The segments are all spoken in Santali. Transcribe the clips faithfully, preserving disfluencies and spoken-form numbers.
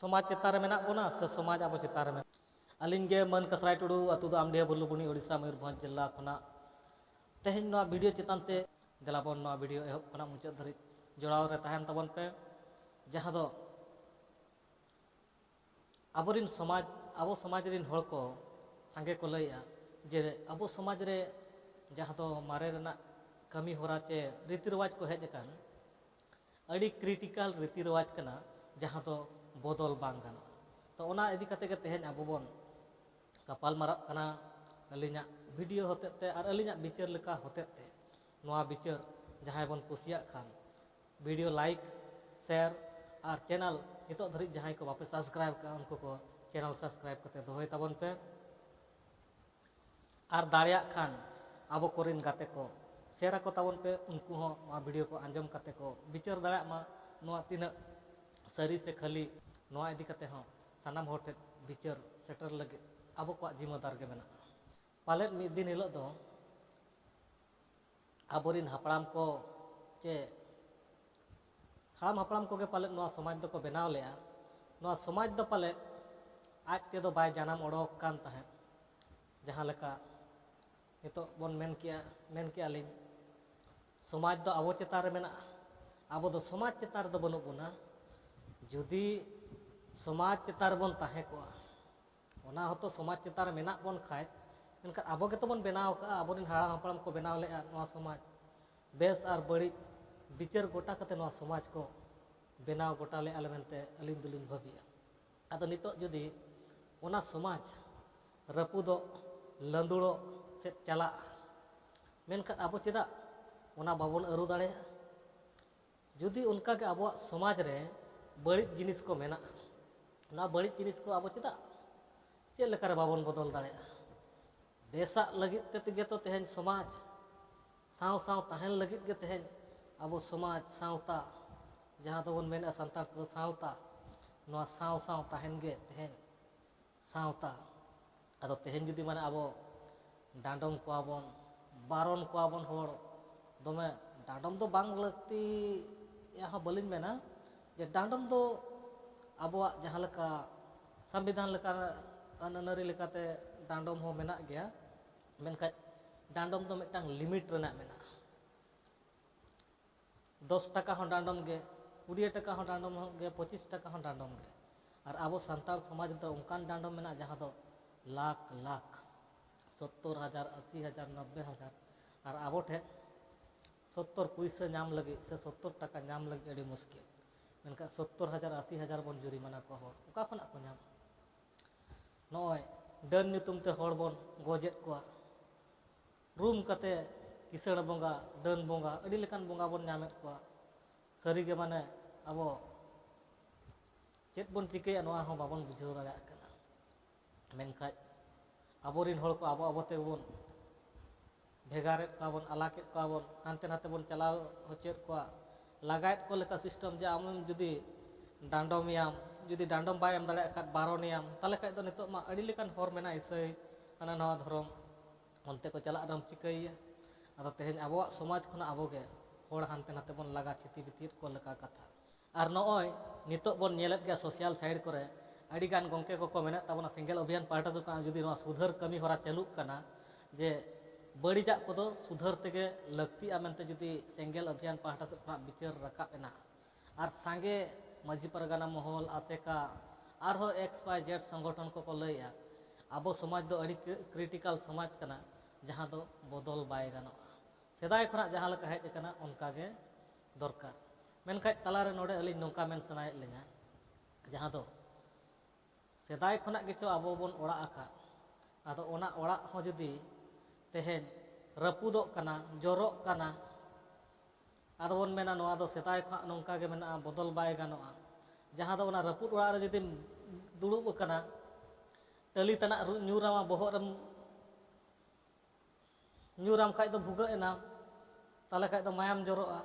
ᱥᱚᱢᱟᱡᱽ ᱪᱮᱛᱟᱱ ᱨᱮ ᱢᱮᱱᱟᱜ ᱵᱚᱱᱟ ᱥᱮ ᱥᱚᱢᱟᱡᱽ ᱟᱵᱚ ᱪᱮᱛᱟᱱ ᱨᱮ ᱢᱮᱱᱟᱜ? ᱟᱹᱞᱤᱧ ᱜᱮ ᱢᱟᱹᱱ ᱠᱟᱥᱨᱟᱭ ᱴᱩᱰᱩ, ᱟᱹᱛᱩ ᱫᱚ ᱟᱢᱰᱤᱦᱟ ᱵᱩᱞᱞᱩᱵᱩᱱᱤ, ᱳᱰᱤᱥᱟ, ᱢᱚᱭᱩᱨᱵᱷᱚᱸᱡᱽ ᱡᱮᱞᱟ ᱠᱷᱚᱱᱟᱜ᱾ ᱛᱮᱦᱮᱧ ᱱᱚᱣᱟ ᱵᱷᱤᱰᱤᱭᱳ ᱪᱮᱛᱟᱱ ᱛᱮ ᱫᱮᱞᱟ ᱵᱚᱱ ᱱᱚᱣᱟ ᱵᱷᱤᱰᱤᱭᱳ ᱮᱦᱚᱵ ᱠᱷᱚᱱᱟᱜ ᱢᱩᱪᱟᱹᱫ ᱫᱷᱟᱹᱨᱤᱡ ᱡᱚᱲᱟᱣ ᱨᱮ ᱛᱟᱦᱮᱱ ᱛᱟᱵᱚᱱ ᱯᱮ, ᱡᱟᱦᱟᱸ ᱫᱚ ᱟᱵᱚᱨᱤᱱ ᱥᱚᱢᱟᱡᱽ, ᱟᱵᱚ ᱥᱚᱢᱟᱡᱽ ᱨᱤᱱ ᱦᱚᱲ ᱠᱚ ᱥᱟᱸᱜᱮ ᱠᱚ ᱞᱟᱹᱭᱮᱜᱼᱟ ᱡᱮ ᱟᱵᱚ ᱥᱚᱢᱟᱡᱽ ᱨᱮ ᱡᱟᱦᱟᱸ ᱫᱚ ᱢᱟᱨᱮ ᱨᱮᱱᱟᱜ ᱠᱟᱹᱢᱤ ᱦᱚᱨᱟ ᱪᱮ ᱨᱤᱛᱤ ᱨᱮᱣᱟᱡᱽ ᱠᱚ ᱦᱮᱡ ᱟᱠᱟᱱ, ᱟᱹᱰᱤ ᱠᱨᱤᱴᱤᱠᱟᱞ ᱨᱤᱛᱤ ᱨᱮᱣᱟᱡᱽ ᱠᱟᱱᱟ, ᱡᱟᱦᱟᱸ ᱫᱚ ᱵᱚᱫᱚᱞ ᱵᱟᱝ ᱜᱟᱱᱚᱜᱼᱟ᱾ ᱛᱚ, ᱚᱱᱟ ᱤᱫᱤ ᱠᱟᱛᱮ ᱜᱮ ᱛᱮᱦᱮᱧ ᱟᱵᱚ ᱵᱚᱱ ᱜᱟᱯᱟᱞ ᱢᱟᱨᱟᱜ ᱠᱟᱱᱟ, ᱟᱹᱞᱤᱧᱟᱜ ᱵᱷᱤᱰᱤᱭᱳ ᱦᱚᱛᱮᱡ ᱛᱮ ᱟᱨ ᱟᱹᱞᱤᱧᱟᱜ ᱵᱤᱪᱟᱹᱨ ᱞᱮᱠᱟ ᱦᱚᱛᱮᱡ ᱛᱮ᱾ ᱱᱚᱣᱟ ᱵᱤᱪᱟᱹᱨ ᱡᱟᱦᱟᱸᱭ ᱵᱚᱱ ᱠᱩᱥᱤᱭᱟᱜ ᱠᱷᱟᱱ, ᱵᱷᱤᱰᱤᱭᱳ ᱞᱟᱭᱤᱠ, ᱥᱮᱭᱟᱨ ᱟᱨ ᱪᱮᱱᱮᱞ ᱱᱤᱛᱚᱜ ᱫᱷᱟᱹᱨᱤᱡ ᱡᱟᱦᱟᱸᱭ ᱠᱚ ᱵᱟᱯᱮ ᱥᱟᱵᱥᱠᱨᱟᱭᱤᱵ ᱠᱟᱜᱼᱟ, ᱩᱱᱠᱩ ᱠᱚ ᱪᱮᱱᱮᱞ ᱥᱟᱵᱥᱠᱨᱟᱭᱤᱵ ᱠᱟᱛᱮ ᱫᱚᱦᱚᱭ ᱛᱟᱵᱚᱱ ᱯᱮ᱾ ᱟᱨ ᱫᱟᱲᱮᱭᱟᱜ ᱠᱷᱟᱱ ᱟᱵᱚ ᱠᱚᱨᱮᱱ ᱜᱟᱛᱮ ᱠᱚ ᱥᱮᱭᱟᱨ ᱟᱠᱚ ᱛᱟᱵᱚᱱ ᱯᱮ, ᱩᱱᱠᱩ ᱦᱚᱸ ᱱᱚᱣᱟ ᱵᱷᱤᱰᱤᱭᱳ ᱠᱚ ᱟᱸᱡᱚᱢ ᱠᱟᱛᱮ ᱠᱚ ᱵᱤᱪᱟᱹᱨ ᱫᱟᱲᱮᱭᱟᱜ ᱢᱟ, ᱱᱚᱣᱟ ᱛᱤᱱᱟᱹᱜ ᱥᱟᱹᱨᱤ ᱥᱮ ᱠᱷᱟᱹᱞᱤ, ᱱᱚᱣᱟ ᱤᱫᱤ ᱠᱟᱛᱮ ᱦᱚᱸ ᱥᱟᱱᱟᱢ ᱦᱚᱲ ᱴᱷᱮᱱ ᱵᱤᱪᱟᱹᱨ ᱥᱮᱴᱮᱨ ᱞᱟᱹᱜᱤᱫ ᱟᱵᱚ ᱠᱚᱣᱟᱜ ᱡᱤᱢᱟᱹᱫᱟᱨ ᱜᱮ ᱢᱮᱱᱟᱜᱼᱟ᱾ ᱯᱟᱞᱮᱫ ᱢᱤᱫ ᱫᱤᱱ ᱦᱤᱞᱳᱜ ᱫᱚ ᱟᱵᱚᱨᱤᱱ ᱦᱟᱯᱲᱟᱢ ᱠᱚ ᱪᱮ ᱦᱟᱲᱟᱢ ᱦᱟᱯᱲᱟᱢ ᱠᱚᱜᱮ ᱯᱟᱞᱮᱫ ᱱᱚᱣᱟ ᱥᱚᱢᱟᱡᱽ ᱫᱚᱠᱚ ᱵᱮᱱᱟᱣ ᱞᱮᱜᱼᱟ᱾ ᱱᱚᱣᱟ ᱥᱚᱢᱟᱡᱽ ᱫᱚ ᱯᱟᱞᱮᱫ ᱟᱡ ᱛᱮᱫᱚ ᱵᱟᱭ ᱡᱟᱱᱟᱢ ᱚᱰᱚᱠ ᱠᱟᱱ ᱛᱟᱦᱮᱸᱫ᱾ ᱡᱟᱦᱟᱸ ᱞᱮᱠᱟ ᱱᱤᱛᱚᱜ ᱵᱚᱱ ᱢᱮᱱ ᱠᱮᱜᱼᱟ, ᱢᱮᱱ ᱠᱮᱜᱼᱟ ᱞᱤᱧ, ᱥᱚᱢᱟᱡᱽ ᱫᱚ ᱟᱵᱚ ᱪᱮᱛᱟᱱ ᱨᱮ ᱢᱮᱱᱟᱜᱼᱟ, ᱟᱵᱚ ᱫᱚ ᱥᱚᱢᱟᱡᱽ ᱪᱮᱛᱟᱱ ᱨᱮᱫᱚ ᱵᱟᱹᱱᱩᱜ ᱵᱚᱱᱟ᱾ ᱡᱩᱫᱤ ᱥᱚᱢᱟᱡᱽ ᱪᱮᱛᱟᱱ ᱨᱮᱵᱚᱱ ᱛᱟᱦᱮᱸ ᱠᱚᱜᱼᱟ, ᱚᱱᱟ ᱦᱚᱸᱛᱚ ᱥᱚᱢᱟᱡᱽ ᱪᱮᱛᱟᱱ ᱨᱮ ᱢᱮᱱᱟᱜ ᱵᱚᱱ ᱠᱷᱟᱡ, ᱢᱮᱱᱠᱷᱟᱱ ᱟᱵᱚ ᱜᱮᱛᱚ ᱵᱚᱱ ᱵᱮᱱᱟᱣ ᱟᱠᱟᱫᱼᱟ, ᱟᱵᱚᱨᱮᱱ ᱦᱟᱲᱟᱢ ᱦᱟᱯᱲᱟᱢ ᱠᱚ ᱵᱮᱱᱟᱣ ᱞᱮᱫᱼᱟ ᱱᱚᱣᱟ ᱥᱚᱢᱟᱡᱽ᱾ ᱵᱮᱥ ᱟᱨ ᱵᱟᱹᱲᱤᱡ ᱵᱤᱪᱟᱹᱨ ᱜᱚᱴᱟ ᱠᱟᱛᱮ ᱱᱚᱣᱟ ᱥᱚᱢᱟᱡᱽ ᱠᱚ ᱵᱮᱱᱟᱣ ᱜᱚᱴᱟ ᱞᱮᱫᱼᱟ ᱞᱮ ᱢᱮᱱᱛᱮ ᱟᱹᱞᱤᱧ ᱫᱚᱞᱤᱧ ᱵᱷᱟᱹᱵᱤᱭᱟ᱾ ᱟᱫᱚ ᱱᱤᱛᱚᱜ ᱡᱩᱫᱤ ᱚᱱᱟ ᱥᱚᱢᱟᱡᱽ ᱨᱟᱹᱯᱩᱫᱚᱜ, ᱞᱟᱹᱸᱫᱩᱲᱚᱜ ᱥᱮᱫ ᱪᱟᱞᱟᱜᱼᱟ, ᱢᱮᱱᱠᱷᱟᱱ ᱟᱵᱚ ᱪᱮᱫᱟᱜ ᱚᱱᱟ ᱵᱟᱵᱚᱱ ᱟᱹᱨᱩ ᱫᱟᱲᱮᱭᱟᱜᱼᱟ? ᱡᱩᱫᱤ ᱚᱱᱠᱟᱜᱮ ᱟᱵᱚᱣᱟᱜ ᱥᱚᱢᱟᱡᱽ ᱨᱮ ᱵᱟᱹᱲᱤᱡ ᱡᱤᱱᱤᱥ ᱠᱚ ᱢᱮᱱᱟᱜᱼᱟ, ᱚᱱᱟ ᱵᱟᱹᱲᱤᱡ ᱡᱤᱱᱤᱥ ᱠᱚ ᱟᱵᱚ ᱪᱮᱫᱟᱜ, ᱪᱮᱫ ᱞᱮᱠᱟᱨᱮ ᱵᱟᱵᱚᱱ ᱵᱚᱫᱚᱞ ᱫᱟᱲᱮᱭᱟᱜᱼᱟ? ᱵᱮᱥᱟᱜ ᱞᱟᱹᱜᱤᱫ ᱛᱮ ᱛᱮᱜᱮ ᱛᱚ ᱛᱮᱦᱮᱧ ᱥᱚᱢᱟᱡᱽ ᱥᱟᱶ ᱥᱟᱶ ᱛᱟᱦᱮᱱ ᱞᱟᱹᱜᱤᱫ ᱜᱮ ᱛᱮᱦᱮᱧ ᱟᱵᱚ ᱥᱚᱢᱟᱡᱽ, ᱥᱟᱶᱛᱟ, ᱡᱟᱦᱟᱸ ᱫᱚᱵᱚᱱ ᱢᱮᱱᱮᱫᱼᱟ ᱥᱟᱱᱛᱟᱲ ᱛᱮᱫᱚ ᱥᱟᱶᱛᱟ, ᱱᱚᱣᱟ ᱥᱟᱶ ᱥᱟᱶ ᱛᱟᱦᱮᱱ ᱜᱮ ᱛᱮᱦᱮᱧ ᱥᱟᱶᱛᱟ᱾ ᱟᱫᱚ ᱛᱮᱦᱮᱧ ᱡᱩᱫᱤ ᱢᱟᱱᱮ ᱟᱵᱚ ᱰᱟᱸᱰᱚᱢ ᱠᱚᱣᱟ ᱵᱚᱱ, ᱵᱟᱨᱚᱱ ᱠᱚᱣᱟ ᱵᱚᱱ ᱦᱚᱲ, ᱫᱚᱢᱮ ᱰᱟᱸᱰᱚᱢ ᱫᱚ ᱵᱟᱝ ᱞᱟᱹᱠᱛᱤᱭᱟ ᱦᱚᱸ ᱵᱟᱹᱞᱤᱧ ᱢᱮᱱᱟ, ᱡᱮ ᱰᱟᱸᱰᱚᱢ ᱫᱚ ᱟᱵᱚᱣᱟᱜ ᱡᱟᱦᱟᱸ ᱞᱮᱠᱟ ᱥᱚᱝᱵᱤᱫᱷᱟᱱ ᱞᱮᱠᱟ ᱟᱹᱱ ᱟᱹᱱᱟᱹᱨᱤ ᱞᱮᱠᱟᱛᱮ ᱰᱟᱸᱰᱚᱢ ᱦᱚᱸ ᱢᱮᱱᱟᱜ ᱜᱮᱭᱟ, ᱢᱮᱱᱠᱷᱟᱱ ᱰᱟᱸᱰᱚᱢ ᱫᱚ ᱢᱤᱫᱴᱟᱝ ᱞᱤᱢᱤᱴ ᱨᱮᱱᱟᱜ ᱢᱮᱱᱟᱜᱼᱟ᱾ ᱫᱚᱥ ᱴᱟᱠᱟ ᱦᱚᱸ ᱰᱟᱸᱰᱚᱢ ᱜᱮ, ᱠᱩᱲᱤ ᱴᱟᱠᱟ ᱦᱚᱸ ᱰᱟᱸᱰᱚᱢ ᱜᱮ, ᱯᱚᱸᱪᱤᱥ ᱴᱟᱠᱟ ᱦᱚᱸ ᱰᱟᱸᱰᱚᱢ ᱜᱮ᱾ ᱟᱨ ᱟᱵᱚ ᱥᱟᱱᱛᱟᱲ ᱥᱚᱢᱟᱡᱽ ᱨᱮᱫᱚ ᱚᱱᱠᱟᱱ ᱰᱟᱸᱰᱚᱢ ᱢᱮᱱᱟᱜᱼᱟ ᱡᱟᱦᱟᱸ ᱫᱚ ᱞᱟᱠᱷ ᱞᱟᱠᱷ, ᱥᱚᱛᱛᱚᱨ ᱦᱟᱡᱟᱨ, ᱟᱥᱤ ᱦᱟᱡᱟᱨ, ᱱᱚᱵᱵᱳᱭ ᱦᱟᱡᱟᱨ᱾ ᱟᱨ ᱟᱵᱚ ᱴᱷᱮᱱ ᱥᱚᱛᱛᱚᱨ ᱯᱩᱭᱥᱟᱹ ᱧᱟᱢ ᱞᱟᱹᱜᱤᱫ ᱥᱮ ᱥᱚᱛᱛᱚᱨ ᱴᱟᱠᱟ ᱧᱟᱢ ᱞᱟᱹᱜᱤᱫ ᱟᱹᱰᱤ ᱢᱩᱥᱠᱤᱞ᱾ ᱢᱮᱱᱠᱷᱟᱱ ᱥᱚᱛᱛᱚᱨ ᱦᱟᱡᱟᱨ, ᱟᱥᱤ ᱦᱟᱡᱟᱨ ᱵᱚᱱ ᱡᱩᱨᱤᱢᱟᱱᱟ ᱠᱚᱣᱟ ᱦᱚᱲ, ᱚᱠᱟ ᱠᱷᱚᱱᱟᱜ ᱠᱚ ᱧᱟᱢᱟ? ᱱᱚᱜᱼᱚᱭ ᱰᱟᱹᱱ ᱧᱩᱛᱩᱢ ᱛᱮ ᱦᱚᱲ ᱵᱚᱱ ᱜᱚᱡᱮᱫ ᱠᱚᱣᱟ, ᱨᱩᱢ ᱠᱟᱛᱮ ᱠᱤᱥᱟᱹᱬ ᱵᱚᱸᱜᱟ, ᱰᱟᱹᱱ ᱵᱚᱸᱜᱟ, ᱟᱹᱰᱤ ᱞᱮᱠᱟᱱ ᱵᱚᱸᱜᱟ ᱵᱚᱱ ᱧᱟᱢᱮᱫ ᱠᱚᱣᱟ᱾ ᱥᱟᱹᱨᱤᱜᱮ ᱢᱟᱱᱮ ᱟᱵᱚ ᱪᱮᱫ ᱵᱚᱱ ᱪᱤᱠᱟᱹᱭᱟ ᱱᱚᱣᱟ ᱦᱚᱸ ᱵᱟᱵᱚᱱ ᱵᱩᱡᱷᱟᱹᱣ ᱫᱟᱲᱮᱭᱟᱜ ᱠᱟᱱᱟ᱾ ᱢᱮᱱᱠᱷᱟᱡ ᱟᱵᱚᱨᱤᱱ ᱦᱚᱲ ᱠᱚ ᱟᱵᱚ ᱟᱵᱚ ᱛᱮᱜᱮ ᱵᱚᱱ ᱵᱷᱮᱜᱟᱨᱮᱫ ᱠᱚᱣᱟ ᱵᱚᱱ, ᱟᱞᱟᱜᱮᱫ ᱠᱚᱣᱟ ᱵᱚᱱ, ᱦᱟᱱᱛᱮ ᱱᱟᱛᱮ ᱵᱚᱱ ᱪᱟᱞᱟᱣ ᱦᱚᱪᱚᱭᱮᱫ ᱠᱚᱣᱟ, ᱞᱟᱜᱟᱭᱮᱫ ᱠᱚ ᱞᱮᱠᱟ ᱥᱤᱥᱴᱮᱢ ᱡᱮ ᱟᱢᱮᱢ ᱡᱩᱫᱤ ᱰᱟᱸᱰᱚᱢᱮᱭᱟᱢ, ᱡᱩᱫᱤ ᱰᱟᱸᱰᱚᱢ ᱵᱟᱭ ᱮᱢ ᱫᱟᱲᱮᱭᱟᱜ ᱠᱷᱟᱱ ᱵᱟᱨᱚᱱᱮᱭᱟᱢ, ᱛᱟᱦᱚᱞᱮ ᱠᱷᱟᱡ ᱫᱚ ᱱᱤᱛᱚᱜ ᱢᱟ ᱟᱹᱰᱤ ᱞᱮᱠᱟᱱ ᱦᱚᱨ ᱢᱮᱱᱟᱜᱼᱟ, ᱤᱥᱟᱹᱭ ᱦᱟᱱᱟ ᱱᱟᱣᱟ ᱫᱷᱚᱨᱚᱢ, ᱚᱱᱛᱮ ᱠᱚ ᱪᱟᱞᱟᱜ ᱨᱮᱦᱚᱸᱢ ᱪᱤᱠᱟᱹᱭᱮᱭᱟ? ᱟᱫᱚ ᱛᱮᱦᱮᱧ ᱟᱵᱚᱣᱟᱜ ᱥᱚᱢᱟᱡᱽ ᱠᱷᱚᱱᱟᱜ ᱟᱵᱚᱜᱮ ᱦᱚᱲ ᱦᱟᱱᱛᱮ ᱱᱟᱛᱮ ᱵᱚᱱ ᱞᱟᱜᱟ ᱪᱷᱤᱛᱤ ᱵᱤᱛᱤᱭᱮᱫ ᱠᱚ ᱞᱮᱠᱟ ᱠᱟᱛᱷᱟ᱾ ᱟᱨ ᱱᱚᱜᱼᱚᱭ ᱱᱤᱛᱚᱜ ᱵᱚᱱ ᱧᱮᱞᱮᱫ ᱜᱮᱭᱟ ᱥᱳᱥᱟᱞ ᱥᱟᱭᱤᱰ ᱠᱚᱨᱮ ᱟᱹᱰᱤᱜᱟᱱ ᱜᱚᱢᱠᱮ ᱠᱚᱠᱚ ᱢᱮᱱᱮᱫ ᱛᱟᱵᱚᱱᱟ, ᱥᱮᱸᱜᱮᱞ ᱚᱵᱷᱤᱭᱟᱱ ᱯᱟᱦᱴᱟ ᱥᱮᱫ ᱠᱷᱚᱱᱟᱜ ᱡᱩᱫᱤ ᱱᱚᱣᱟ ᱥᱩᱫᱷᱟᱹᱨ ᱠᱟᱹᱢᱤ ᱦᱚᱨᱟ ᱪᱟᱹᱞᱩᱜ ᱠᱟᱱᱟ, ᱡᱮ ᱵᱟᱹᱲᱤᱡᱟᱜ ᱠᱚᱫᱚ ᱥᱩᱫᱷᱟᱹᱨ ᱛᱮᱜᱮ ᱞᱟᱹᱠᱛᱤᱜᱼᱟ ᱢᱮᱱᱛᱮ ᱡᱩᱫᱤ ᱥᱮᱸᱜᱮᱞ ᱚᱵᱷᱤᱭᱟᱱ ᱯᱟᱦᱴᱟ ᱥᱮᱫ ᱠᱷᱚᱱᱟᱜ ᱵᱤᱪᱟᱹᱨ ᱨᱟᱠᱟᱵ ᱮᱱᱟ, ᱟᱨ ᱥᱟᱸᱜᱮ ᱢᱟᱹᱡᱷᱤ ᱯᱟᱨᱜᱟᱱᱟ ᱢᱚᱦᱚᱞ, ᱟᱥᱮᱠᱟ, ᱟᱨᱦᱚᱸ ᱮᱠᱥ ᱣᱟᱭ ᱡᱮᱰ ᱥᱚᱝᱜᱚᱴᱷᱚᱱ ᱠᱚᱠᱚ ᱞᱟᱹᱭᱮᱜᱼᱟ, ᱟᱵᱚ ᱥᱚᱢᱟᱡᱽ ᱫᱚ ᱟᱹᱰᱤ ᱠᱨᱤ-, ᱠᱨᱤᱴᱤᱠᱟᱞ ᱥᱚᱢᱟᱡᱽ ᱠᱟᱱᱟ, ᱡᱟᱦᱟᱸ ᱫᱚ ᱵᱚᱫᱚᱞ ᱵᱟᱭ ᱜᱟᱱᱚᱜᱼᱟ᱾ ᱥᱮᱫᱟᱭ ᱠᱷᱚᱱᱟᱜ ᱡᱟᱦᱟᱸ ᱞᱮᱠᱟ ᱦᱮᱡ ᱟᱠᱟᱱᱟ ᱚᱱᱠᱟ ᱜᱮ ᱫᱚᱨᱠᱟᱨ᱾ ᱢᱮᱱᱠᱷᱟᱡ ᱛᱟᱞᱟᱨᱮ ᱱᱚᱰᱮ ᱟᱹᱞᱤᱧ ᱱᱚᱝᱠᱟ ᱢᱮᱱ ᱥᱟᱱᱟᱭᱮᱫ ᱞᱤᱧᱟ, ᱡᱟᱦᱟᱸ ᱫᱚ ᱥᱮᱫᱟᱭ ᱠᱷᱚᱱᱟᱜ ᱜᱮᱪᱚ ᱟᱵᱚ ᱵᱚᱱ ᱚᱲᱟᱜ ᱟᱠᱟᱫ, ᱟᱫᱚ ᱚᱱᱟ ᱚᱲᱟᱜ ᱦᱚᱸ ᱡᱩᱫᱤ ᱛᱮᱦᱮᱧ ᱨᱟᱹᱯᱩᱫᱚᱜ ᱠᱟᱱᱟ, ᱡᱚᱨᱚᱜ ᱠᱟᱱᱟ, ᱟᱫᱚ ᱵᱚᱱ ᱢᱮᱱᱟ ᱱᱚᱣᱟ ᱫᱚ ᱥᱮᱫᱟᱭ ᱠᱷᱚᱱᱟᱜ ᱱᱚᱝᱠᱟ ᱜᱮ ᱢᱮᱱᱟᱜᱼᱟ, ᱵᱚᱫᱚᱞ ᱵᱟᱭ ᱜᱟᱱᱚᱜᱼᱟ᱾ ᱡᱟᱦᱟᱸ ᱫᱚ ᱚᱱᱟ ᱨᱟᱹᱯᱩᱫ ᱚᱲᱟᱜ ᱨᱮ ᱡᱩᱫᱤᱢ ᱫᱩᱲᱩᱵ ᱟᱠᱟᱱᱟ, ᱴᱟᱹᱞᱤ ᱛᱟᱱᱟᱜ ᱨᱩ-, ᱧᱩᱨ ᱟᱢᱟ ᱵᱚᱦᱚᱜ ᱨᱮᱢ, ᱧᱩᱨ ᱟᱢ ᱠᱷᱟᱡ ᱫᱚ ᱵᱷᱩᱜᱟᱹᱜ ᱮᱱᱟ, ᱛᱟᱦᱚᱞᱮ ᱠᱷᱟᱡ ᱫᱚ ᱢᱟᱭᱟᱢ ᱡᱚᱨᱚᱜᱼᱟ᱾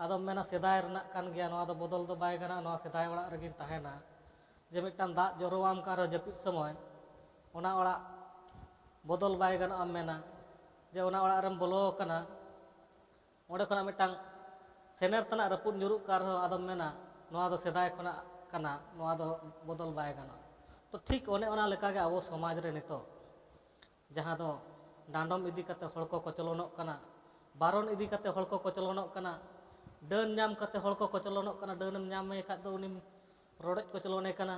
ᱟᱫᱚᱢ ᱢᱮᱱᱟ ᱥᱮᱫᱟᱭ ᱨᱮᱱᱟᱜ ᱠᱟᱱ ᱜᱮᱭᱟ, ᱱᱚᱣᱟ ᱫᱚ ᱵᱚᱫᱚᱞ ᱫᱚ ᱵᱟᱭ ᱜᱟᱱᱚᱜᱼᱟ, ᱱᱚᱣᱟ ᱥᱮᱫᱟᱭ ᱚᱲᱟᱜ ᱨᱮᱜᱮᱧ ᱛᱟᱦᱮᱱᱟ᱾ ᱡᱮ ᱢᱤᱫᱴᱟᱝ ᱫᱟᱜ ᱡᱚᱨᱚᱣᱟᱢ ᱠᱟᱱ ᱨᱮᱦᱚᱸ ᱡᱟᱹᱯᱤᱫ ᱥᱚᱢᱚᱭ, ᱚᱱᱟ ᱚᱲᱟᱜ ᱵᱚᱫᱚᱞ ᱵᱟᱭ ᱜᱟᱱᱚᱜᱼᱟᱢ ᱢᱮᱱᱟ, ᱡᱮ ᱚᱱᱟ ᱚᱲᱟᱜ ᱨᱮᱢ ᱵᱚᱞᱚ ᱟᱠᱟᱱᱟ, ᱚᱸᱰᱮ ᱠᱷᱚᱱᱟᱜ ᱢᱤᱫᱴᱟᱝ ᱥᱮᱱᱮᱨ ᱛᱟᱱᱟᱜ ᱨᱟᱹᱯᱩᱫ ᱧᱩᱨᱩᱜ ᱠᱟᱱ ᱨᱮᱦᱚᱸ ᱟᱫᱚᱢ ᱢᱮᱱᱟ ᱱᱚᱣᱟ ᱫᱚ ᱥᱮᱫᱟᱭ ᱠᱷᱚᱱᱟᱜ ᱠᱟᱱᱟ, ᱱᱚᱣᱟ ᱫᱚ ᱵᱚᱫᱚᱞ ᱵᱟᱭ ᱜᱟᱱᱚᱜᱼᱟ᱾ ᱛᱚ ᱴᱷᱤᱠ ᱚᱱᱮ ᱚᱱᱟ ᱞᱮᱠᱟᱜᱮ ᱟᱵᱚ ᱥᱚᱢᱟᱡᱽ ᱨᱮ ᱱᱤᱛᱚᱜ ᱡᱟᱦᱟᱸ ᱫᱚ ᱰᱟᱸᱰᱚᱢ ᱤᱫᱤ ᱠᱟᱛᱮ ᱦᱚᱲ ᱠᱚ ᱠᱚᱪᱞᱚᱱᱚᱜ ᱠᱟᱱᱟ, ᱵᱟᱨᱚᱱ ᱤᱫᱤ ᱠᱟᱛᱮ ᱦᱚᱲ ᱠᱚ ᱠᱚᱪᱞᱚᱱᱚᱜ ᱠᱟᱱᱟ, ᱰᱟᱹᱱ ᱧᱟᱢ ᱠᱟᱛᱮ ᱦᱚᱲ ᱠᱚ ᱠᱚᱪᱞᱚᱱᱚᱜ ᱠᱟᱱᱟ, ᱰᱟᱹᱱᱮᱢ ᱧᱟᱢᱮ ᱠᱷᱟᱡ ᱫᱚ ᱩᱱᱤᱢ ᱨᱚᱰᱚᱡ ᱠᱚᱪᱞᱚᱱᱮ ᱠᱟᱱᱟ,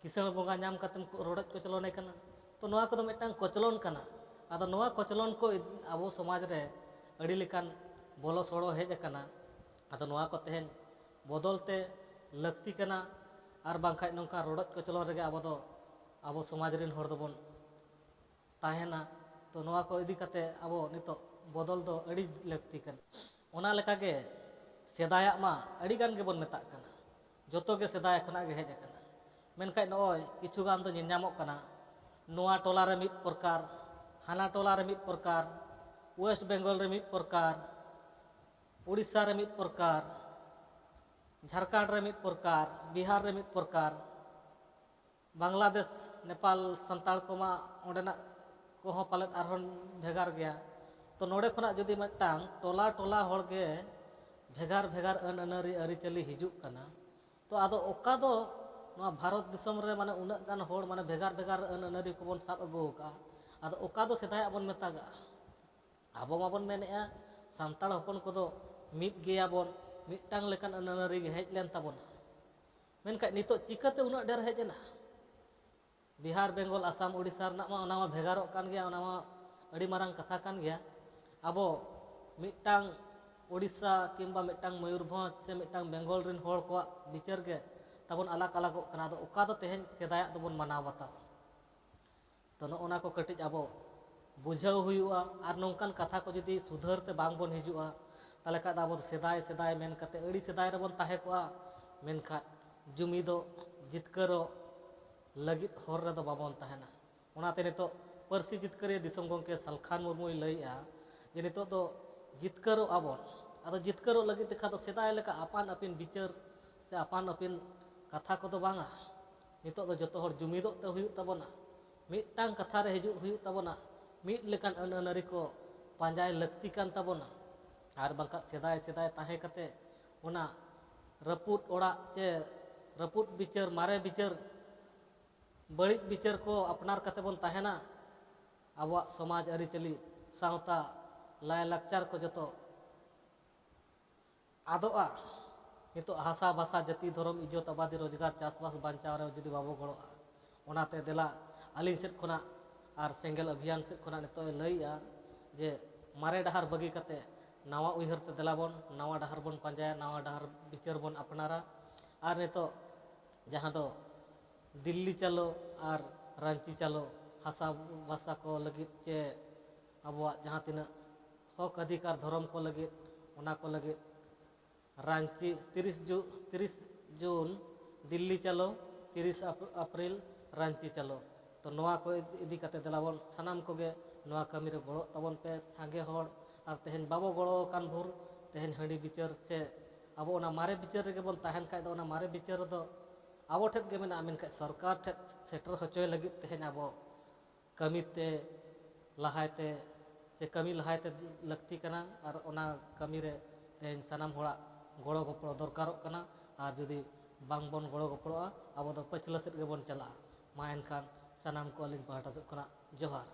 ᱠᱤᱥᱟᱹᱬ ᱵᱚᱸᱜᱟ ᱧᱟᱢ ᱠᱟᱛᱮᱢ ᱠᱚ ᱨᱚᱰᱚᱡ ᱠᱚᱪᱞᱚᱱᱮ ᱠᱟᱱᱟ᱾ ᱛᱚ ᱱᱚᱣᱟ ᱠᱚᱫᱚ ᱢᱤᱫᱴᱟᱝ ᱠᱚᱪᱞᱚᱱ ᱠᱟᱱᱟ᱾ ᱟᱫᱚ ᱱᱚᱣᱟ ᱠᱚᱪᱞᱚᱱ ᱠᱚ ᱤᱫ-, ᱟᱵᱚ ᱥᱚᱢᱟᱡᱽ ᱨᱮ ᱟᱹᱰᱤ ᱞᱮᱠᱟᱱ ᱵᱚᱞᱚ ᱥᱚᱲᱚ ᱦᱮᱡ ᱟᱠᱟᱱᱟ᱾ ᱟᱫᱚ ᱱᱚᱣᱟ ᱠᱚ ᱛᱮᱦᱮᱧ ᱵᱚᱫᱚᱞ ᱛᱮ ᱞᱟᱹᱠᱛᱤ ᱠᱟᱱᱟ, ᱟᱨ ᱵᱟᱝᱠᱷᱟᱡ ᱱᱚᱝᱠᱟ ᱨᱚᱰᱚᱡ ᱠᱚᱪᱞᱚᱱ ᱨᱮᱜᱮ ᱟᱵᱚ ᱫᱚ, ᱟᱵᱚ ᱥᱚᱢᱟᱡᱽ ᱨᱮᱱ ᱦᱚᱲ ᱫᱚᱵᱚᱱ ᱛᱟᱦᱮᱱᱟ᱾ ᱛᱚ ᱱᱚᱣᱟ ᱠᱚ ᱤᱫᱤ ᱠᱟᱛᱮ ᱟᱵᱚ ᱱᱤᱛᱚᱜ ᱵᱚᱫᱚᱞ ᱫᱚ ᱟᱹᱰᱤ ᱞᱟᱹᱠᱛᱤ ᱠᱟᱱᱟ᱾ ᱚᱱᱟ ᱞᱮᱠᱟᱜᱮ ᱥᱮᱫᱟᱭᱟᱜ ᱢᱟ ᱟᱹᱰᱤ ᱜᱟᱱ ᱜᱮᱵᱚᱱ ᱢᱮᱛᱟᱜ ᱠᱟᱱᱟ, ᱡᱚᱛᱚ ᱜᱮ ᱥᱮᱫᱟᱭ ᱠᱷᱚᱱᱟᱜ ᱜᱮ ᱦᱮᱡ ᱟᱠᱟᱱᱟ᱾ ᱢᱮᱱᱠᱷᱟᱡ ᱱᱚᱜᱼᱚᱭ ᱠᱤᱪᱷᱩ ᱜᱟᱱ ᱫᱚ ᱧᱮᱞ ᱧᱟᱢᱚᱜ ᱠᱟᱱᱟ, ᱱᱚᱣᱟ ᱴᱚᱞᱟ ᱨᱮ ᱢᱤᱫ ᱯᱨᱚᱠᱟᱨ, ᱦᱟᱱᱟ ᱴᱚᱞᱟ ᱨᱮ ᱢᱤᱫ ᱯᱨᱚᱠᱟᱨ, ᱳᱭᱮᱥᱴ ᱵᱮᱝᱜᱚᱞ ᱨᱮ ᱢᱤᱫ ᱯᱨᱚᱠᱟᱨ, ᱩᱲᱤᱥᱥᱟ ᱨᱮ ᱢᱤᱫ ᱯᱨᱚᱠᱟᱨ, ᱡᱷᱟᱲᱠᱷᱚᱸᱰ ᱨᱮ ᱢᱤᱫ ᱯᱨᱚᱠᱟᱨ, ᱵᱤᱦᱟᱨ ᱨᱮ ᱢᱤᱫ ᱯᱨᱚᱠᱟᱨ, ᱵᱟᱝᱞᱟᱫᱮᱥ, ᱱᱮᱯᱟᱞ ᱥᱟᱱᱛᱟᱲ ᱠᱚᱢᱟ ᱚᱸᱰᱮᱱᱟᱜ ᱠᱚᱦᱚᱸ ᱯᱟᱞᱮᱫ ᱟᱨᱦᱚᱸ ᱵᱷᱮᱜᱟᱨ ᱜᱮᱭᱟ᱾ ᱛᱚ ᱱᱚᱰᱮ ᱠᱷᱚᱱᱟᱜ ᱡᱩᱫᱤ ᱢᱤᱫᱴᱟᱝ ᱴᱚᱞᱟ ᱴᱚᱞᱟ ᱦᱚᱲ ᱜᱮ ᱵᱷᱮᱜᱟᱨ ᱵᱷᱮᱜᱟᱨ ᱟᱹᱱ ᱟᱹᱱᱟᱹᱨᱤ ᱟᱹᱨᱤᱪᱟᱹᱞᱤ ᱦᱤᱡᱩᱜ ᱠᱟᱱᱟ, ᱛᱚ ᱟᱫᱚ ᱚᱠᱟ ᱫᱚ ᱱᱚᱣᱟ ᱵᱷᱟᱨᱚᱛ ᱫᱤᱥᱚᱢ ᱨᱮ ᱢᱟᱱᱮ ᱩᱱᱟᱹᱜ ᱜᱟᱱ ᱦᱚᱲ ᱢᱟᱱᱮ ᱵᱷᱮᱜᱟᱨ ᱵᱷᱮᱜᱟᱨ ᱟᱹᱱ ᱟᱹᱱᱟᱹᱨᱤ ᱠᱚᱵᱚᱱ ᱥᱟᱵ ᱟᱹᱜᱩ ᱟᱠᱟᱫᱼᱟ, ᱟᱫᱚ ᱚᱠᱟ ᱫᱚ ᱥᱮᱫᱟᱭᱟᱜ ᱵᱚᱱ ᱢᱮᱛᱟᱜᱟᱜᱼᱟ? ᱟᱵᱚ ᱢᱟᱵᱚᱱ ᱢᱮᱱᱮᱫᱼᱟ ᱥᱟᱱᱛᱟᱲ ᱦᱚᱯᱚᱱ ᱠᱚᱫᱚ ᱢᱤᱫ ᱜᱮᱭᱟᱵᱚᱱ, ᱢᱤᱫᱴᱟᱝ ᱞᱮᱠᱟᱱ ᱟᱹᱱ ᱟᱹᱱᱟᱹᱨᱤ ᱜᱮ ᱦᱮᱡ ᱞᱮᱱ ᱛᱟᱵᱚᱱᱟ᱾ ᱢᱮᱱᱠᱷᱟᱡ ᱱᱤᱛᱚᱜ ᱪᱤᱠᱟᱹᱛᱮ ᱩᱱᱟᱹᱜ ᱰᱷᱮᱨ ᱦᱮᱡ ᱮᱱᱟ? ᱵᱤᱦᱟᱨ, ᱵᱮᱝᱜᱚᱞ, ᱟᱥᱟᱢ, ᱳᱰᱤᱥᱟ ᱨᱮᱱᱟᱜ ᱢᱟ ᱚᱱᱟ ᱢᱟ ᱵᱷᱮᱜᱟᱨᱚᱜ ᱠᱟᱱ ᱜᱮᱭᱟ, ᱚᱱᱟ ᱢᱟ ᱟᱹᱰᱤ ᱢᱟᱨᱟᱝ ᱠᱟᱛᱷᱟ ᱠᱟᱱ ᱜᱮᱭᱟ᱾ ᱟᱵᱚ ᱢᱤᱫᱴᱟᱝ ᱳᱰᱤᱥᱟ ᱠᱤᱝᱵᱟ ᱢᱤᱫᱴᱟᱝ ᱢᱚᱭᱩᱨᱵᱷᱚᱸᱡᱽ ᱥᱮ ᱢᱤᱫᱴᱟᱝ ᱵᱮᱝᱜᱚᱞ ᱨᱮᱱ ᱦᱚᱲ ᱠᱚᱣᱟᱜ ᱵᱤᱪᱟᱹᱨ ᱜᱮ ᱛᱟᱵᱚᱱ ᱟᱞᱟᱜᱽ ᱟᱞᱟᱜᱚᱜ ᱠᱟᱱᱟ᱾ ᱟᱫᱚ ᱚᱠᱟ ᱫᱚ ᱛᱮᱦᱮᱧ ᱥᱮᱫᱟᱭᱟᱜ ᱫᱚᱵᱚᱱ ᱢᱟᱱᱟᱣ ᱵᱟᱛᱟᱣᱟ? ᱛᱚ ᱱᱚᱜᱼᱚ ᱱᱟ ᱠᱚ ᱠᱟᱹᱴᱤᱡ ᱟᱵᱚ ᱵᱩᱡᱷᱟᱹᱣ ᱦᱩᱭᱩᱜᱼᱟ᱾ ᱟᱨ ᱱᱚᱝᱠᱟᱱ ᱠᱟᱛᱷᱟ ᱠᱚ ᱡᱩᱫᱤ ᱥᱩᱫᱷᱟᱹᱨ ᱛᱮ ᱵᱟᱝ ᱵᱚᱱ ᱦᱤᱡᱩᱜᱼᱟ, ᱛᱟᱦᱚᱞᱮ ᱠᱷᱟᱡ ᱫᱚ ᱟᱵᱚ ᱫᱚ ᱥᱮᱫᱟᱭ ᱥᱮᱫᱟᱭ ᱢᱮᱱ ᱠᱟᱛᱮ ᱟᱹᱰᱤ ᱥᱮᱫᱟᱭ ᱨᱮᱵᱚᱱ ᱛᱟᱦᱮᱸ ᱠᱚᱜᱼᱟ, ᱢᱮᱱᱠᱷᱟᱡ ᱡᱩᱢᱤᱫᱚᱜ, ᱡᱤᱛᱠᱟᱹᱨᱚᱜ ᱞᱟᱹᱜᱤᱫ ᱦᱚᱨ ᱨᱮᱫᱚ ᱵᱟᱵᱚᱱ ᱛᱟᱦᱮᱱᱟ᱾ ᱚᱱᱟᱛᱮ ᱱᱤᱛᱚᱜ ᱯᱟᱹᱨᱥᱤ ᱡᱤᱛᱠᱟᱹᱨᱤᱭᱟᱹ ᱫᱤᱥᱚᱢ ᱜᱚᱢᱠᱮ ᱥᱟᱞᱠᱷᱟᱱ ᱢᱩᱨᱢᱩᱭ ᱞᱟᱹᱭᱮᱜᱼᱟ ᱡᱮ ᱱᱤᱛᱚᱜ ᱫᱚ ᱡᱤᱛᱠᱟᱹᱨᱚᱜ ᱟᱵᱚᱱ᱾ ᱟᱫᱚ ᱡᱤᱛᱠᱟᱹᱨᱚᱜ ᱞᱟᱹᱜᱤᱫ ᱛᱮᱠᱷᱟᱱ ᱫᱚ ᱥᱮᱫᱟᱭ ᱞᱮᱠᱟ ᱟᱯᱟᱱ ᱟᱹᱯᱤᱱ ᱵᱤᱪᱟᱹᱨ ᱥᱮ ᱟᱯᱟᱱ ᱟᱹᱯᱤᱱ ᱠᱟᱛᱷᱟ ᱠᱚᱫᱚ ᱵᱟᱝᱟ᱾ ᱱᱤᱛᱚᱜ ᱫᱚ ᱡᱚᱛᱚ ᱦᱚᱲ ᱡᱩᱢᱤᱫᱚᱜ ᱛᱮ ᱦᱩᱭᱩᱜ ᱛᱟᱵᱚᱱᱟ, ᱢᱤᱫᱴᱟᱝ ᱠᱟᱛᱷᱟ ᱨᱮ ᱦᱤᱡᱩᱜ ᱦᱩᱭᱩᱜ ᱛᱟᱵᱚᱱᱟ, ᱢᱤᱫ ᱞᱮᱠᱟᱱ ᱟᱹᱱ ᱟᱹᱱᱟᱹᱨᱤ ᱠᱚ ᱯᱟᱸᱡᱟᱭ ᱞᱟᱹᱠᱛᱤ ᱠᱟᱱ ᱛᱟᱵᱚᱱᱟ᱾ ᱟᱨ ᱵᱟᱝᱠᱷᱟᱱ ᱥᱮᱫᱟᱭ ᱥᱮᱫᱟᱭ ᱛᱟᱦᱮᱸ ᱠᱟᱛᱮ ᱚᱱᱟ ᱨᱟᱹᱯᱩᱫ ᱚᱲᱟᱜ ᱪᱮ ᱨᱟᱹᱯᱩᱫ ᱵᱤᱪᱟᱹᱨ, ᱢᱟᱨᱮ ᱵᱤᱪᱟᱹᱨ, ᱵᱟᱹᱲᱤᱡ ᱵᱤᱪᱟᱹᱨ ᱠᱚ ᱟᱯᱱᱟᱨ ᱠᱟᱛᱮ ᱵᱚᱱ ᱛᱟᱦᱮᱱᱟ, ᱟᱵᱚᱣᱟᱜ ᱥᱚᱢᱟᱡᱽ ᱟᱹᱨᱤᱪᱟᱹᱞᱤ, ᱥᱟᱶᱛᱟ, ᱞᱟᱭᱼᱞᱟᱠᱪᱟᱨ ᱠᱚ ᱡᱚᱛᱚ ᱟᱫᱚᱜᱼᱟ᱾ ᱱᱤᱛᱚᱜ ᱦᱟᱥᱟ ᱵᱷᱟᱥᱟ, ᱡᱟᱹᱛᱤ, ᱫᱷᱚᱨᱚᱢ, ᱤᱡᱽᱡᱚᱛ, ᱟᱵᱟᱫᱤ, ᱨᱳᱡᱽᱜᱟᱨ, ᱪᱟᱥᱵᱟᱥ ᱵᱟᱧᱪᱟᱣ ᱨᱮ ᱡᱩᱫᱤ ᱵᱟᱵᱚ ᱜᱚᱲᱚᱜᱼᱟ, ᱚᱱᱟᱛᱮ ᱫᱮᱞᱟ ᱟᱹᱞᱤᱧ ᱥᱮᱫ ᱠᱷᱚᱱᱟᱜ ᱟᱨ ᱥᱮᱸᱜᱮᱞ ᱚᱵᱷᱤᱭᱟᱱ ᱥᱮᱫ ᱠᱷᱚᱱᱟᱜ ᱱᱤᱛᱚᱜ ᱮ ᱞᱟᱹᱭᱮᱜᱼᱟ ᱡᱮ ᱢᱟᱨᱮ ᱰᱟᱦᱟᱨ ᱵᱟᱹᱜᱤ ᱠᱟᱛᱮ ᱱᱟᱣᱟ ᱩᱭᱦᱟᱹᱨ ᱛᱮ ᱫᱮᱞᱟ ᱵᱚᱱ ᱱᱟᱣᱟ ᱰᱟᱦᱟᱨ ᱵᱚᱱ ᱯᱟᱸᱡᱟᱭᱟ, ᱱᱟᱣᱟ ᱰᱟᱦᱟᱨ ᱵᱤᱪᱟᱹᱨ ᱵᱚᱱ ᱟᱯᱱᱟᱨᱟ᱾ ᱟᱨ ᱱᱤᱛᱚᱜ ᱡᱟᱦᱟᱸ ᱫᱚ ᱫᱤᱞᱞᱤ ᱪᱟᱞᱚ ᱟᱨ ᱨᱟᱺᱪᱤ ᱪᱟᱞᱚ, ᱦᱟᱥᱟ ᱵᱷᱟᱥᱟ ᱠᱚ ᱞᱟᱹᱜᱤᱫ ᱪᱮ ᱟᱵᱚᱣᱟᱜ ᱡᱟᱦᱟᱸ ᱛᱤᱱᱟᱹᱜ ᱦᱚᱠ ᱚᱫᱷᱤᱠᱟᱨ, ᱫᱷᱚᱨᱚᱢ ᱠᱚ ᱞᱟᱹᱜᱤᱫ, ᱚᱱᱟ ᱠᱚ ᱞᱟᱹᱜᱤᱫ ᱨᱟᱺᱪᱤ ᱛᱤᱨᱤᱥ ᱡᱩ ᱛᱤᱨᱤᱥ ᱡᱩᱱ ᱫᱤᱞᱞᱤ ᱪᱟᱞᱚ, ᱛᱤᱨᱤᱥ ᱟᱯ- ᱟᱯᱨᱤᱞ ᱨᱟᱺᱪᱤ ᱪᱟᱞᱚ᱾ ᱛᱚ ᱱᱚᱣᱟ ᱠᱚ ᱤᱫᱤ- ᱤᱫᱤ ᱠᱟᱛᱮ ᱫᱮᱞᱟ ᱵᱚᱱ ᱥᱟᱱᱟᱢ ᱠᱚᱜᱮ ᱱᱚᱣᱟ ᱠᱟᱹᱢᱤ ᱨᱮ ᱜᱚᱲᱚᱜ ᱛᱟᱵᱚᱱ ᱯᱮ ᱥᱟᱸᱜᱮ ᱦᱚᱲ᱾ ᱟᱨ ᱛᱮᱦᱮᱧ ᱵᱟᱵᱚ ᱜᱚᱲᱚ ᱟᱠᱟᱱ ᱵᱷᱳᱨ ᱛᱮᱦᱮᱧ ᱦᱟᱺᱰᱤ ᱵᱤᱪᱟᱹᱨ ᱪᱮ ᱟᱵᱚ ᱚᱱᱟ ᱢᱟᱨᱮ ᱵᱤᱪᱟᱹᱨ ᱨᱮᱜᱮ ᱵᱚᱱ ᱛᱟᱦᱮᱱ ᱠᱷᱟᱡ ᱫᱚ ᱚᱱᱟ ᱢᱟᱨᱮ ᱵᱤᱪᱟᱹᱨ ᱨᱮᱫᱚ ᱟᱵᱚ ᱴᱷᱮᱱ ᱜᱮ ᱢᱮᱱᱟᱜᱼᱟ, ᱢᱮᱱᱠᱷᱟᱱ ᱥᱚᱨᱠᱟᱨ ᱴᱷᱮᱱ ᱥᱮᱴᱮᱨ ᱦᱚᱪᱚᱭ ᱞᱟᱹᱜᱤᱫ ᱛᱮᱦᱮᱧ ᱟᱵᱚ ᱠᱟᱹᱢᱤ ᱛᱮ ᱞᱟᱦᱟᱭ ᱛᱮ ᱥᱮ ᱠᱟᱹᱢᱤ ᱞᱟᱦᱟᱭ ᱛᱮ ᱞᱟᱹᱠᱛᱤ ᱠᱟᱱᱟ᱾ ᱟᱨ ᱚᱱᱟ ᱠᱟᱹᱢᱤ ᱨᱮ ᱛᱮᱦᱮᱧ ᱥᱟᱱᱟᱢ ᱦᱚᱲᱟᱜ ᱜᱚᱲᱚ ᱜᱚᱯᱚᱲᱚ ᱫᱚᱨᱠᱟᱨᱚᱜ ᱠᱟᱱᱟ᱾ ᱟᱨ ᱡᱩᱫᱤ ᱵᱟᱝ ᱵᱚᱱ ᱜᱚᱲᱚ ᱜᱚᱯᱚᱲᱚᱜᱼᱟ, ᱟᱵᱚ ᱫᱚ ᱯᱟᱹᱪᱷᱞᱟᱹ ᱥᱮᱫ ᱜᱮᱵᱚᱱ ᱪᱟᱞᱟᱜᱼᱟ᱾ ᱢᱟ ᱮᱱᱠᱷᱟᱱ ᱥᱟᱱᱟᱢ ᱠᱚ ᱟᱹᱞᱤᱧ ᱯᱟᱦᱴᱟ ᱥᱮᱫ ᱠᱷᱚᱱᱟᱜ ᱡᱚᱦᱟᱨ᱾